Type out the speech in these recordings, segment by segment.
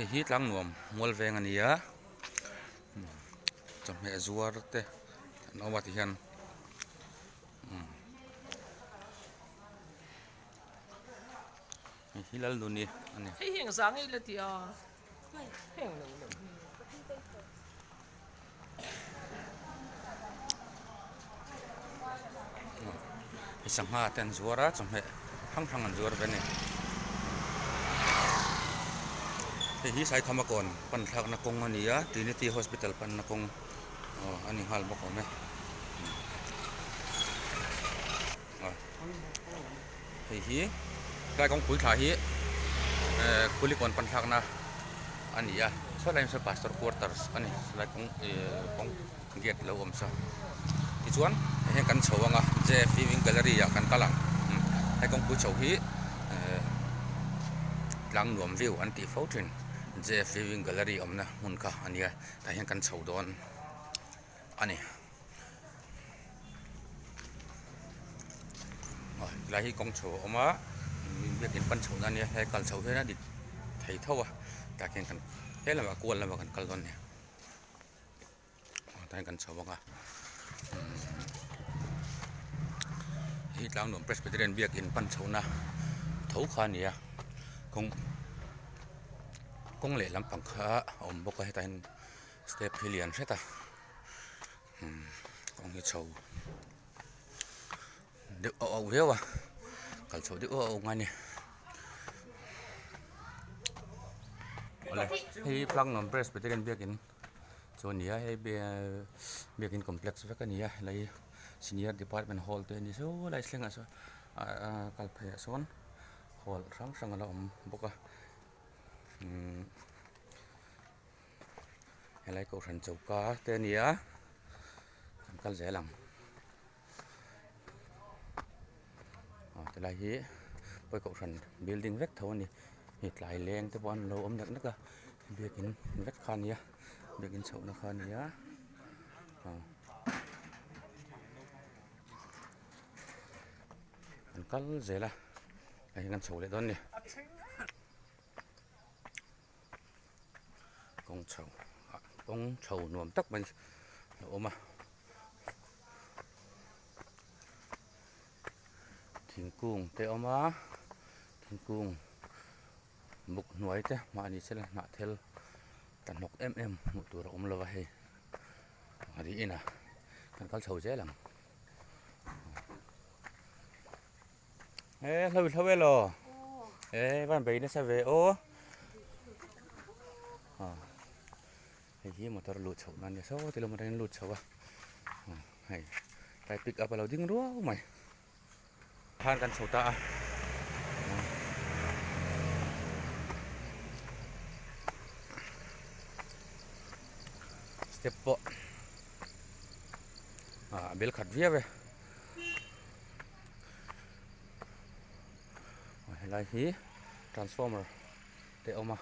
Hei hi tlang nuam mual veng a ni a chawhmeh zuar te an awm a ti hian hei hi Lalnuni a ni. Hei hi engzah nge ila tih a heng lo lo hi. Sangha te an zuar a chawhmeh hrang hrang an zuar ve a ni hei hi Saithama kawn pan thlakna kawng a ni a Trinity Hospital panna kawng a ni nghal bawk awm e hei hi tlai kawngpui thla hi ehh kulikawn pan thlakna a ni a saw lai sawn pastor quarters a ni helai kawng ihh kawng gate lo awm saw tichuan hei hian kan chho ang a J F viewing gallery ah kan kal ang hei kawngpui chho hi ehh tlang nuam view an tih fo thin J F viewing gallery awmna hmun kha a nia tah hian kan chho dawn a ni. Helai hi kawng chho a awm a biakin pan chhoh na ania helai kal chhoh hian a dik thei tho a tah khian kan he lamah kual lamah kan kal dawn a ni tah hian kan chho bawk a hei Tlangnuam Presbyterian biakin pan chhohna tho kha a ni a kawng kawng lehlam pang kha a awm bawk a hetah hian step hi lian hret a. Kawng hi chho deuh auh auh viau a kal chho deuh auh auh ngai a ni awle hei Tlangnuam Presbyterian biakin chu a ni a hei biakin complex vek a ni a helai senior department hall te a ni saw lai thlengah sawn ahh kal pheiah sawn hall hrang hrang a la awm bawk a umm. Helai kohhran choka te a ni a kan kal zel ang aw tilai hi pawi kohhran building vek tho a ni hei tlai leng te pawh an lo awm nek nek a biakin vek kha a ni a biakin chhohna kha a ni a aw an kal zel a hei hi kan chho leh dawn a ni. Kawng chho ah kawng chho nuam tak mai a awm a thingkung te a awm a thingkung buk hnuai te mahni sela hnah thel ta hnawk em em hmuh tur a awm lo a hei a ri in a kan kal chho zel ang. E hlo hlo e lo e van bei nasa ve aw hei hi motor luh chhoh na ania saw ti lam atangin lut chho a hei tlai pick up a lo ding ruau mai khan kan chho ta a step pawh a bel khat viau e. Helai hi transformer te a awm a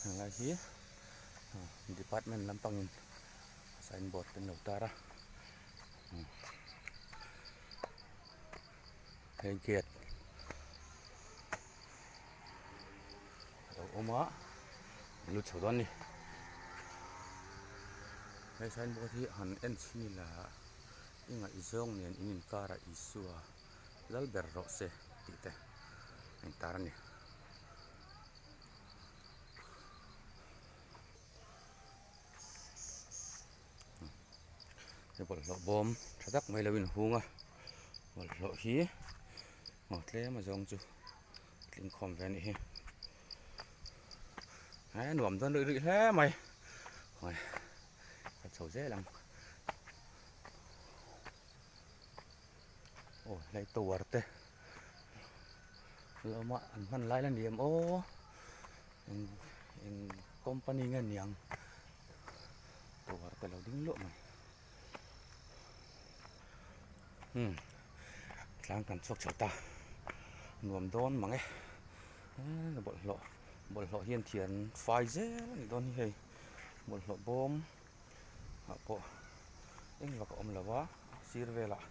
helai hi department lampangin sign board te an lo tar a hei gate a lo awm a an lut chho dawn a ni he signboard hi han en chhin ila i ngaihzawng nen in inkar ah Isua lal ber rawh se tih te a intar a ni. He bawlhhlawh bawm tha tak mai lo inhung a bawlhhlawh hi aw tlem a zawng chu tling khawm ve a nih hi he nuam dawn rih rih hle mai hawi ka chho zel ang aw helai tower te lo awm a an hman lai la ni em aw eng eng company nge niang tower te lo ding luah mai umm tlang kan chhuak chho ta nuam dawn mang e eee bawlhhlawh bawlhhlawh hian thian fai zel a nih dawn hi hei bawlhhlawh bawm ah pawh eng vak a awm lo a sir velah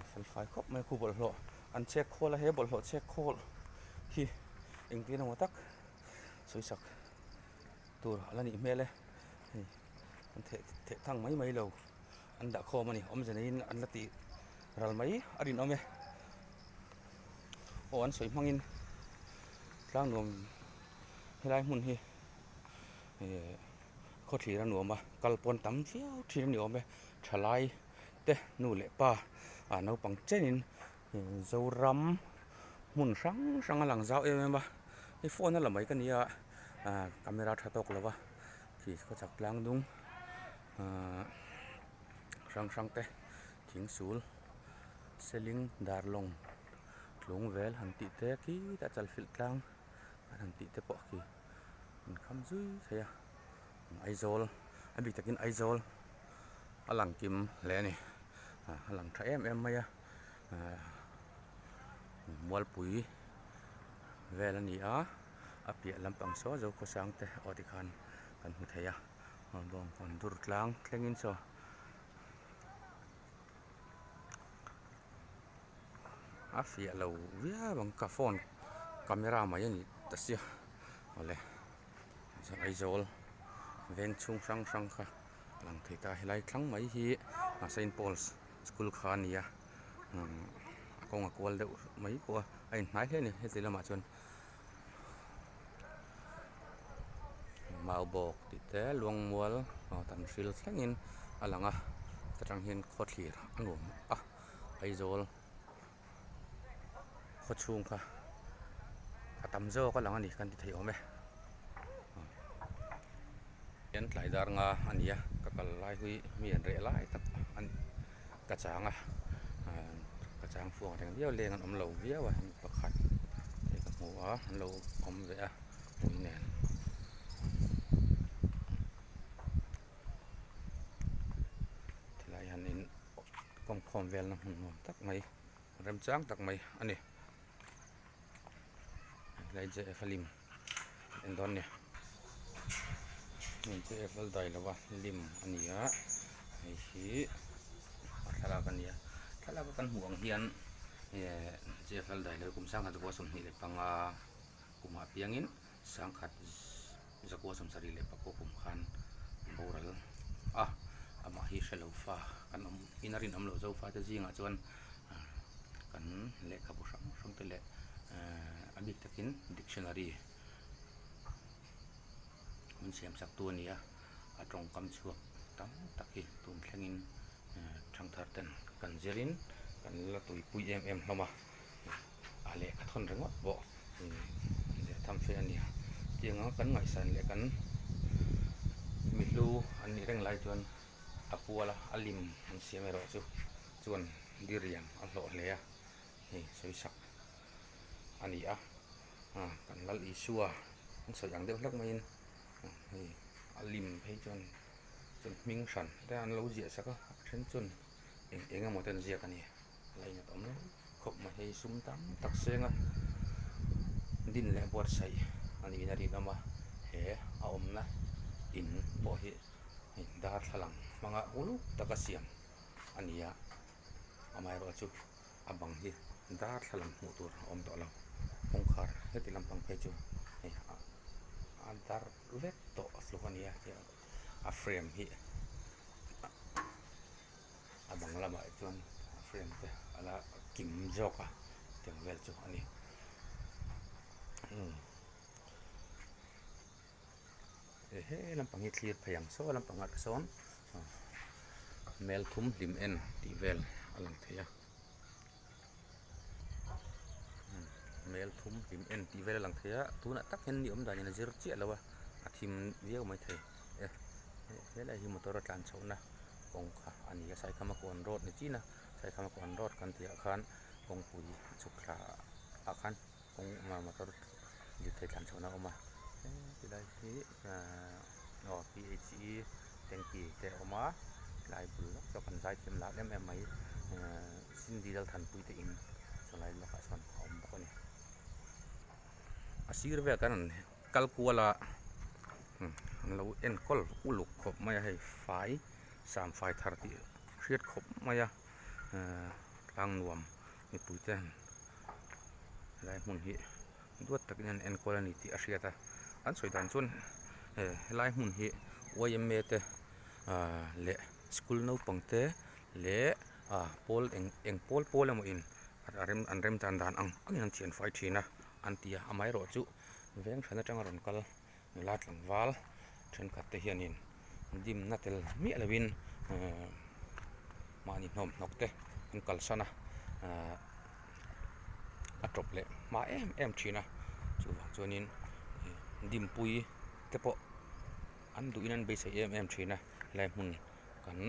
a fel fai khawp mai a khu bawlhhlawh. an chek khawl a he bawlhhlawh chek khawl hi engtin emaw tak sawisak tur a la nih hmel e hei an theh theh thang mai mai lo an dah khawm a ni awmze neiin an la tih ral mai a rinawm e aw an sawi hmangin tlang nuam helai hmun hi eh khawthlir a nuam a kal pawn tam viau thin a ni awm e thalai te nu leh pa ah naupang chenin Zoram hmun hrang hrang a lang zau em em a hei phone a la mai ka nia ah camera tha tawk lo va khi khawchhak tlang dung ah hrang hrang te thing sul seling darlawng tlung vel han tih te khi tah chalfilh tlang an han tih te pawh khi an kham zui thei a Aizawl a bik takin Aizawl a lang kim hle a ni a lang tha em em mai a Mualpui vel a ni a a piah lampang saw Zokhawsang te aw tikhan kan hmu thei a bawngkawn dur tlang thlengin saw a fiah lo viau ang ka phone camera mai a ni ta sia awle Aizawl veng chhung hrang hrang kha a lang thei ta helai thlang mai hi Saint Paul's school kha a ni a a kawng a kual deuh mai pawh a a inhnai hle a ni heti lamah chuan Maubawk tih te Luangmual tan hril thlengin a lang a ta tang hian khawthlir a nuam a Aizawl khaw chhung kha a tam zawk a lang a ni kan ti thei awm e hian tlai dar nga a ni a ka kal lai hi mi an reh lai tak a ni ka chang a ka chang fuang reng viau leng an awm lo viau a pakhat hei ka hmu a an lo awm ve a ui nen. Tilai hian in kawngkhawm velna hmun nuam tak mai remchang tak mai a ni helai J F a lim en dawn a ni hei J F a dai lova lim a ni a hei hi a thlalak a ni a thlalak a kan hmuh ang hian eh J F dai lo kum sangkhat zakua 25 kumah piangin sangkhat zakua 74 kum khan boral a amah hi hrelo fa kan awm in a rinawm loh zo fate zingah chuan kan lehkhabu hrang hrang te leh ehh a bik takin dictionary min siam sak tu a ni a a tawngkam chhuak tam tak hi tun thlengin ehh thangthar ten kan zirin kan la tuipui em em hlawm a a lehkha thawn ringawt pawh leh tham fe a ni a tiang anga kan ngaihsan leh kan mihlu an nih reng lai chuan a pual a a lim an siam erawh chu chuan diriam a hlawh hle a hei sawisak a ni a kan lal Isua an sawi ang deuh hlek maiin hei a lim phei chuan chuan hming hran te an lo ziah sak a a then chuan eng eng emaw te an ziak a ni. Lainat awm lo khawp mai hei sum tam tak senga din leh buatsaih a niin a rinawm a he a awmna in pawh hi hei darthlalang hmanga uluk taka siam a ni a amaherawhchu chu a bang hi darthlalang hmuh tur a awm tawh lo kawngkhar heti lampang phei chu hei a dar vek tawh tluk a ni a a frame hi. A bang lamah chuan a frame te a la kim zawk a tiang vel chu a ni he lampang hi thlir phei ang saw lampang ah te sawn melthum hlim en tih vel a lang thei a melthum hlim en tih vel a lang thei a tunah tak hian ni awm dan in a zir chiah lo a a thim viau maithei e helai hi motor a tlan chhoh na. Kawng kha a ni a Saikhama kawn road ni chin a Saikhama kawn road kan tih ah khan kawngpui a chhuk thla ah khan kawng motor lirthei thlan chhohna a awm a tilai hi aw p h e tanky te a awm a tlai bul lawk chu kan zai thiam lar em em mai Cindy Lalthanpui te in chulai lawkah chuan a awm bawk a ni a sir velah khan an kal kual a an lo enkawl uluk khawp mai a hei fai sam fai thar tih hriat khawp mai a tlang nuam mipui te. Helai hmun hi duat takin an enkawl a ni tih a hriat a, an sawi dan chuan helai hmun hi yma te ah leh school naupang te leh ah pawl eng eng pawl pawl emaw in a rem an rem tan dan ang angin an thian fai thin a an ti a, amaherawhchu veng hran atanga rawn kal nula tlangval thenkhat te hianin dimna tel miah lovin ehh mahni hnawm hnawk te an kalsan a ahh a tawp leh hma em em thin a chuvang chuanin dimpui te pawh an duhin an beisei em em thin a helai hmun kan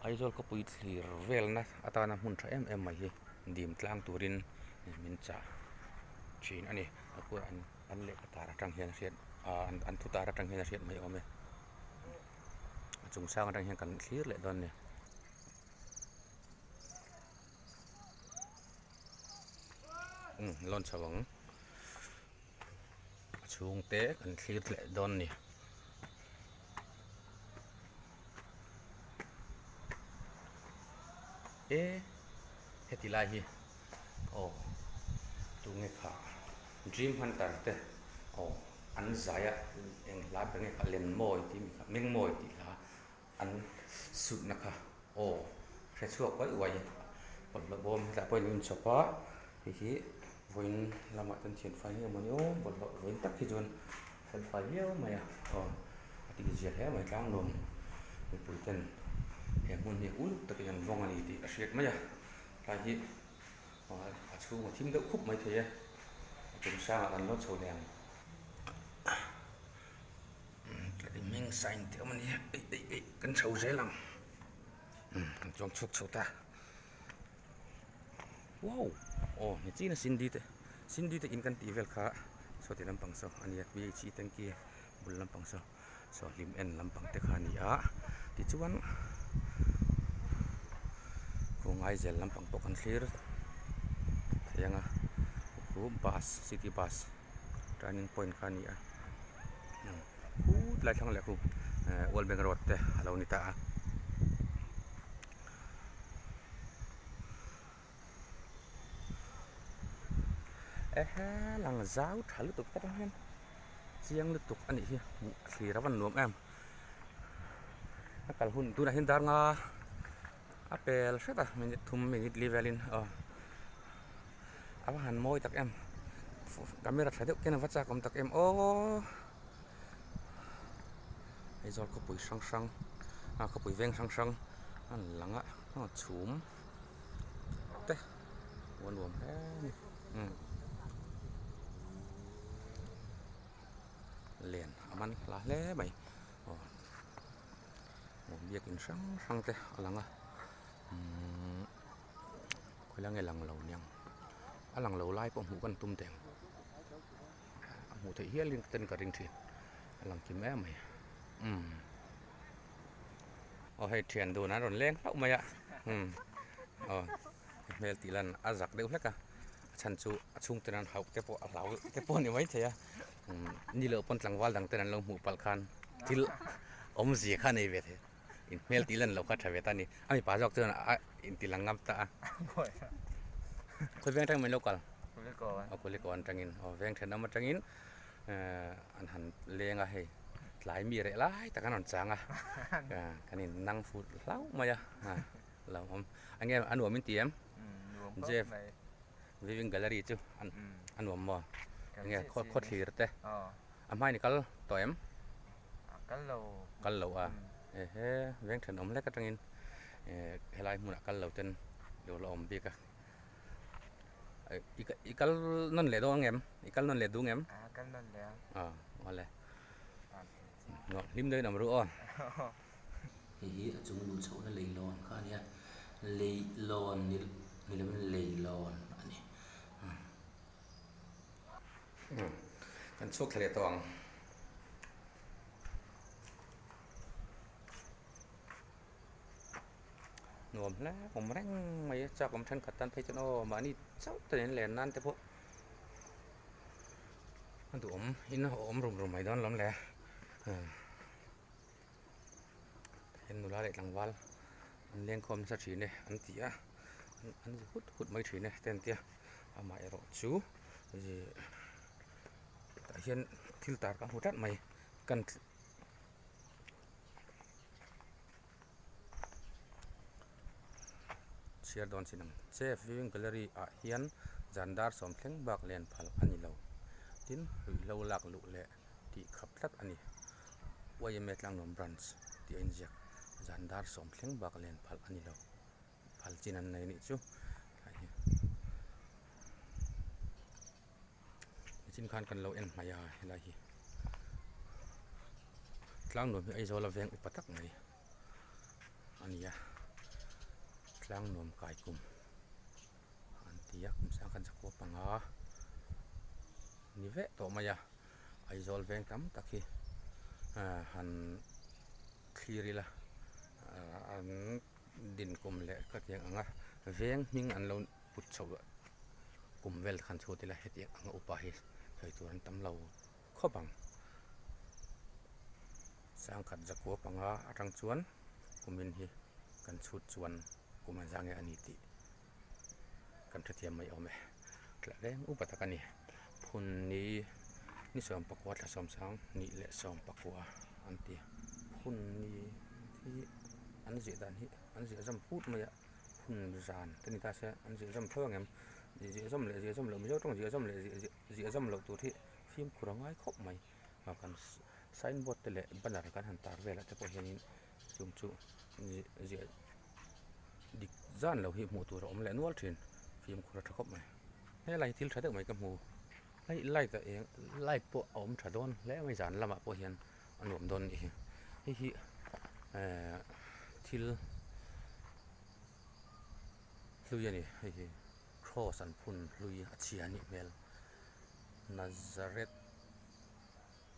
Aizawl khawpui thlir velna atana hmun tha em em mai hi dim tlang turin min chah thin a ni a kua an an lehkha tar atang hian a hriat ah an thu tar atang hian a hriat mai awm e a chung sang atang hian kan thlir leh dawn a ni. Umm lawn chho ang a chhungte kan thlir leh dawn a ni. E heti lai hi aw tunge kha dream hunter te aw an zai a eng hla ber nge kha lenmawi tih mi kha mengmawi tih hla an suitna kha aw hre chhuak uai uai bawlhhlawh bawm hetah pawh in inchhawp a hei hi vawiin lamah chuan thian fai nge mawni aw bawlhhlawh vawiin tak hi chuan fel fai viau mai a aw a tih zia hle mai tlangnuam mipui ten he hmun hi uluk takin an vawng a ni tih a hriat mai a tlai hi a chhung a thim deuh khup mai thei e a chung sangah kan lo chho leh ang. Hming sign te awm a ni a eih eih eih kan chho zel ang kan chuang chhuak chho ta wow aw ni chin a Cindy te Cindy te in kan tih vel kha saw ti lampang saw a nia P H E tanky bul lampang saw saw hlim en lampang te kha a ni a tichuan khawngai zel lampang pawh kan thlir thei ang a khu bus city bus. Turning point kha a ni a khut lai thlang leh khu World Bank road te a lo ni ta a. Ehe lang zau tha lutuk tlat ang hian chiang lutuk a nih hi hmuh a thlir a van nuam em a kal hun tunah hian dar nga a pel hret a minute thum minute li velin aw a va han mawi tak em camera tha deuh khian a va chak awm tak em aw Aizawl khawpui hrang hrang a khawpui veng hrang hrang a an lang a aw chhum te a nuam hle a ni umm len a man hla hle mai aw. Biakin hrang hrang te a lang a umm khawilai nge lang lo niang a lang lo lai pawh hmuh kan tum teh ang a hmuh theih hial in ten ka ring thin a lang kim em mai umm aw hei thian dun an rawn leng hlauh mai a umm aw hmel tih lan a zak deuh hlek a a chhan chu a chhungte an hauh te pawh a hlau te pawh a ni maithei a. Ni loh pawn tlangval dang ten an lo hmuh palh khan thil awmzia kha a nei ve thei in hmel tih lan loh kha tha ve ta a ni a mipa zawk chuan a inti lang ngam ta a khawi veng atangin main lo kal aw kulikawn atangin aw veng thenawm atangin an han leng a hei tlai mi reh lai tak an rawn chang a kan in nang fut hlauh mai a lo awm eng nge a nuam in ti em Jeff. Viewing gallery chu a nuam maw? Enge khaw thlir te a hmain i kal tawh em? Kal lo. Kal lo a ehe veng thenawm hlek atangin helai hmunah kal lo ten lo la awm bik a i kal nawn leh dawn em? I kal nawn leh duh ngem? Kal nawn leh ang. Aw awle hlim deuhin awm ru aw. Hei hi a chung luh chhohna leilawn kha a nia leilawn ni ni lovin leilawn a ni kan chhuak thla leh tawh ang nuam hle awm reng mai a chak awm thenkhat tan phei chuan aw mahni chauh te nen len nan te pawh a duhawm in a awm rum rum mai dawn lawm le. Heng nula leh tlangval an lengkhawm nasa thin e an ti a an zi hut hut mai thin e te an ti a. Amaherawh chu ih tah hian thil tar ka hmu tlat mai kan chhiar dawn chin ang che viewing gallery ah hian zan dar sawm thleng bak len phal a ni lo tin ruihhlo lak luh leh tih khap tlat a ni yma Tlangnuam branch tih a inziak zan dar sawm thleng bak len phal a ni lo phal chin an nei a nih chu nichin khan kan lo en hmaih a helai hi Tlangnuam hi Aizawl a veng upa tak mai a ni a Tlangnuam kai kum an ti a kum sang khan zakua panga ni vek tawh mai a Aizawl veng tam tak hi han thlir ila an din kum leh khatiang anga veng hming an lo put chhoh kum vel khan chhut ila hetiang anga upa hi sawi tur an tam lo khawp ang. Sangkhat zakua panga atang chuan kumin hi kan chhut chuan kum a za nge a ni tih kan hrethiam mai awm e. Tla reng upa tak a ni. Phun ni ni sawm pakua thla sawm sang nih leh sawm pakua an ti. Phun ni hi an ziah dan hi an ziah zawm put mai a. Phun zan te ni ta se an ziah zawm tho ang em? Ziah zawm leh ziah zawm loh Mizo tawng ziah zawm leh ziah zawm loh tur hi fimkhur a ngai khawp mai. Kan sign board te leh banner kan han tar velah te pawh hianin chung chu ziah dik zan lo hi hmuh tur a awm leh nual thin fimkhur a tha khawp mai. Helai hi thil tha deuh mai ka hmu hei light a eng light pawh a awm tha dawn hle mai zan lamah pawh hian a nuam dawn a nih hi hei hi ehh thil hlui a ni hei hi cross an phun hlui a chhia a nih hmel Nazareth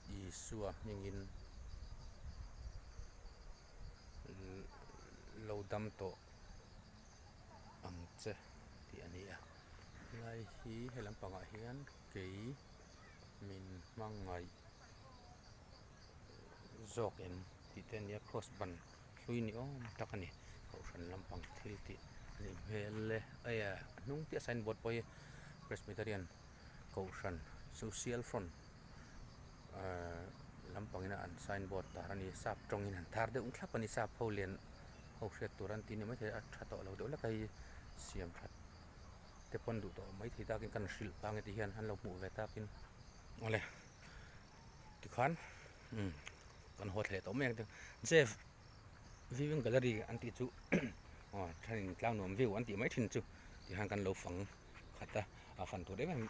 Isua hmingin lo dam tawh ang che tih a ni a helai hi he lampangah hian kei min hmangaih zawk em tih te a nia cross ban hlui ni awm tak a ni kohhran lampang thil tih a nih hmel e a hnung chiah sign board pawh hi presbyterian kohhran social front ahh lampangin an sign board tar a ni sap tawngin an tar deuh thlap a ni sap ho lian ho hriat tur an ti ni maithei a tha tawh lo deuh hlek a hei siam that te pawn duh tawh maithei takin kan hrilh pang e ti hian an lo hmuh ve takin awle tikhan umm kan haw thleh tawh mai ang chu Jeff viewing gallery an tih chu aw thenin tlang nuam view an tih mai thin chu tihian kan lo fang khat a a fan tur em em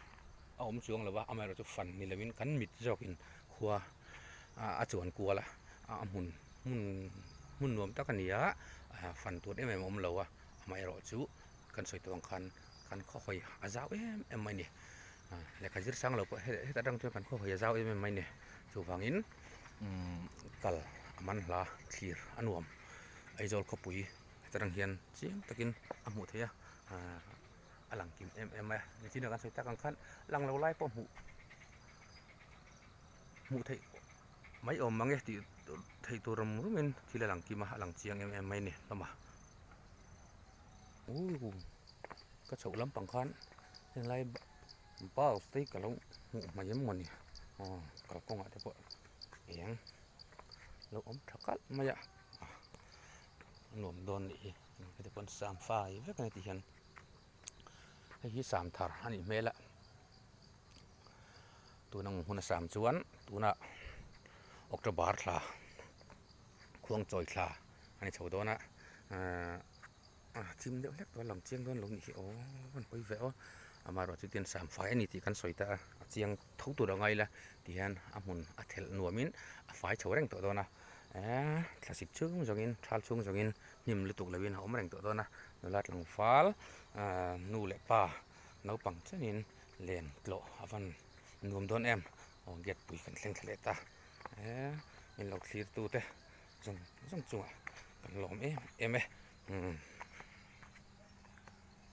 a awm chuang lo va amaherawh chu fan ni lovin kan mit zawkin khua a chuan kual a a hmun hmun hmun nuam tak a ni a fan tur em em a awm lo a amaherawh chu kan sawi tawh ang khan kan khaw hawi a zau em em mai a ni lehkha zir sang lo pawh heta tang chuan kan khaw hawi a zau em em mai a ni chuvangin umm kal a man hla thlir a nuam Aizawl khawpui heta tang hian chiang takin a hmuh theih a a lang kim em em mai a nichina kan sawi tak ang khan lang lo lai pawh hmuh hmuh theih mai awm mang e tih theih tur rum rum in thil a lang kim a a lang chiang em em mai a ni hlawm a ooh ka chhoh lampang khan henglai bulb te hi ka lo hmuh hmaih em mawni aw kalkawngah te pawh eng lo awm tha kalh mai a a nuam dawn a nih hi heti pawn sam fai vek a ni tih hian hei hi sam thar a nih hmel a tuna ang huna sam chuan tuna October thla khuangchawi thla a ni chho dawn a ahh a thim deuh hlek tawh a lang chiang dawn lo nih hi aw an pawi ve aw amaherawhchu chuan sam fai a ni tih kan sawi ta a a chiang tho tur a ngai ila tihian a hmun a thelh nuamin a fai chho reng tawh dawn a eee thlasik chhung zawngin thal chhung zawngin hnim lutuk lovin a awm reng tawh dawn a nula tlangval ahh nu leh pa naupang chenin len tlawh a van nuam dawn em aw gate pui kan thleng thla leh ta eee min lo thlir tu te zawng zawng chungah kan lawm em em e. Umm.